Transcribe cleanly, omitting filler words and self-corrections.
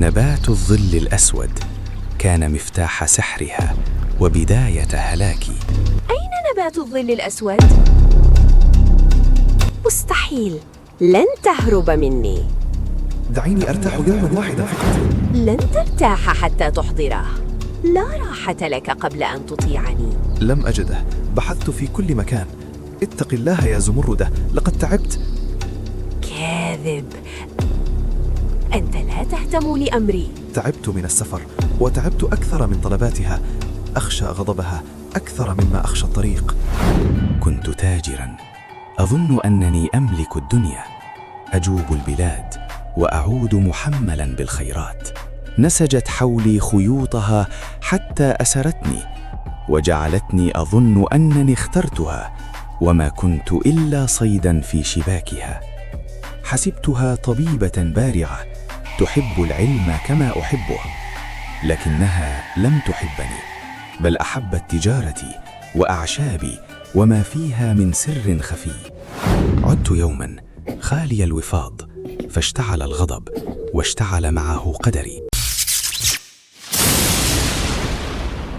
نبات الظل الأسود كان مفتاح سحرها وبداية هلاكي. أين نبات الظل الأسود؟ مستحيل، لن تهرب مني. دعيني أرتاح يوما واحدا فقط. لن ترتاح حتى تحضره. لا راحة لك قبل أن تطيعني. لم أجده، بحثت في كل مكان. اتق الله يا زمردة، لقد تعبت. كاذب، أنت لا تهتم لأمري. تعبت من السفر، وتعبت أكثر من طلباتها. أخشى غضبها أكثر مما أخشى الطريق. كنت تاجرا أظن أنني أملك الدنيا، أجوب البلاد وأعود محملا بالخيرات. نسجت حولي خيوطها حتى أسرتني، وجعلتني أظن أنني اخترتها، وما كنت إلا صيدا في شباكها. حسبتها طبيبة بارعة تحب العلم كما أحبه، لكنها لم تحبني، بل أحبت تجارتي وأعشابي وما فيها من سر خفي. عدت يوما خالي الوفاض، فاشتعل الغضب واشتعل معه قدري.